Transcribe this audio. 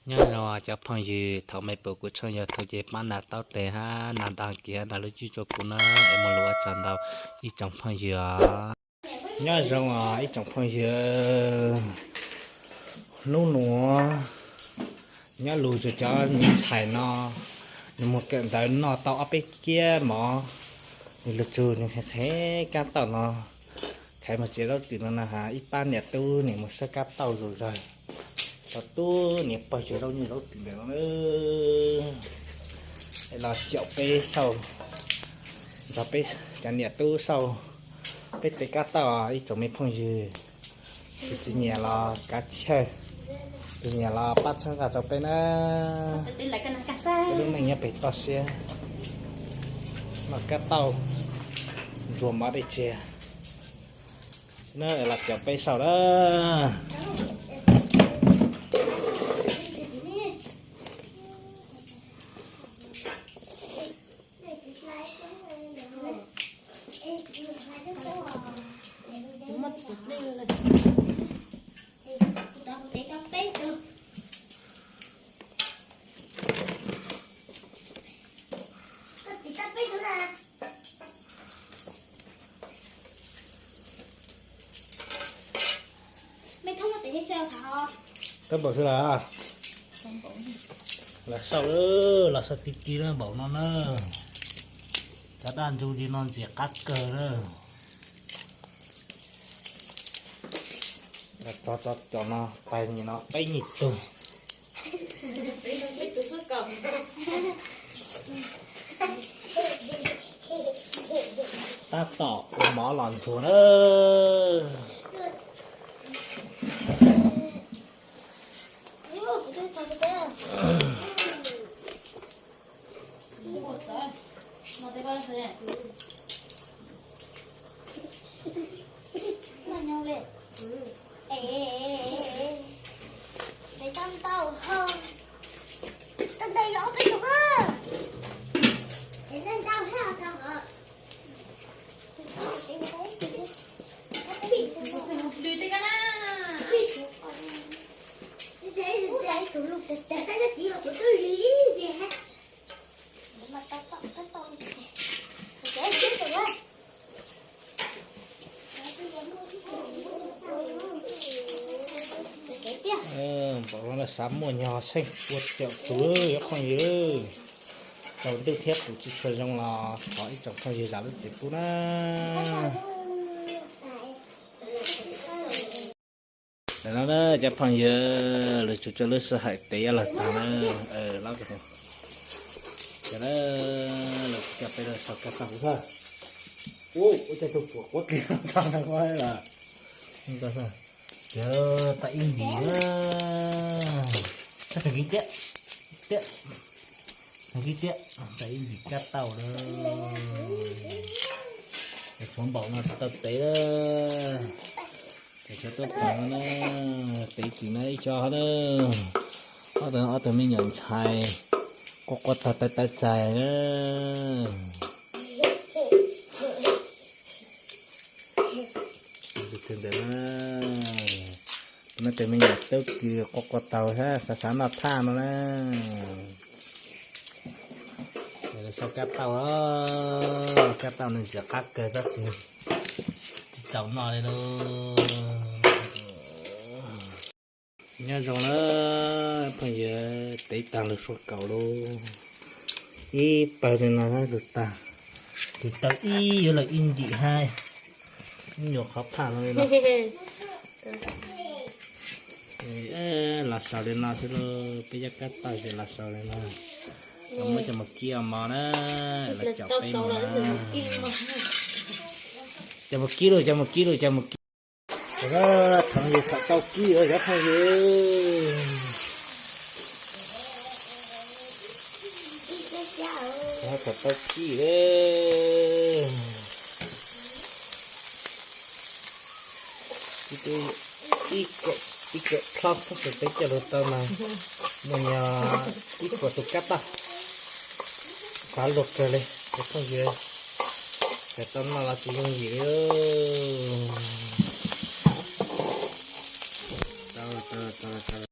Nyob zoo cov phooj ywg, thaum me pum kuv tshooj YouTube ces pab nias taub tes hab nias đăng ký hab nias lub tswb rua kuv na, es muaj lus ua tsaug ntau ib tsoom phooj ywg os. Nyob zoo os ib tsoom phooj ywg, hnub nuav nyob lug rua cov me ntxhais no, nws mus kawm ntawv noj tau ob peb kiab mov, nws lug txug nws qhev kab tauj no, qhev moog tsev zaub twm no na has, ib pab niam tub nim mus saib kab tauj zug zawg, tau tub niam pawg cov zaub nyuj zaub twm ntawm no na. Es los caum peb xauj, nrog peb cov niam tub xauj peb tev kab tauj ib tsoom me phooj ywg. Tus tsis nyiam los kav chawj, tus nyiam los pab txhawb nqa rau peb na. Peb lub neej nyob pem toj siab, noj kab tauj, ntsuag mov dej txiag. Xwb na, los caum peb xauj na. Kab npaum xwb las? Los xauj, los xauj ti ti na, npaum no na. Cov daj ntsug li no ntxim qab kawg na. Tso, tso cov no, pais nim no peb nyuag tug. Tab tom ua mov los ntsuag na. Npaum no xav muaj nyog xeeb ua caum tug cov phooj ywg. Tsaus ntuj thiab pum tsis tshua zoo los thov ib tsoom phooj ywg zam lub txim pub na. Ntawm no na cov phooj ywg, lug tsuas tso lub sij hawm tev yuav lawm tag na. Ces lawv coj peb lug sau kab tauj hab. Ua cas tug puam quav dlig tag na, ces tau ib ntim na. Tag kis tiab, tiab, tag kis tiab, tau ib ntim kab tauj na. Tshuav npaum no tsis tau tev na. Ces tshuav tuab phav no na, tev kws no ib co hab na. Ob tug, ob tug me nyuam ntxhais quaj quaj taug taw taw txais na. Tus no, tus me nyuam tub kws quaj quaj taug hab xav xav noj thaj no na. Sau kab tauj, kab tauj nws ntxim qab kawg tab sis tsis txaus noj li lauj. Nyob zoo na phooj ywg, tev tag lug sua kaum lauj. Ib pawg li no lug tag, lug tau ib yuav lawm ib ntim hab, ib nyuag qhov phaj no li no. Los xaus li no xwb lauj, peb cov kab tauj ces los xaus li no. Cov muab cov mus kib ua mov na, los caum peb mus na. Cov mus kib lauj, cov mus kib lauj, cov mus kib. Thaum no yog thaum tau kib lawm cov phooj ywg. Thaum tau kib lawm. Ib kawm plhaub tub tug teb coj lug tau mas muaj nyog ib puas tus kab tauj. Xav luag kawg li cov phooj ywg, kawm tau noj los tsis yooj yim li.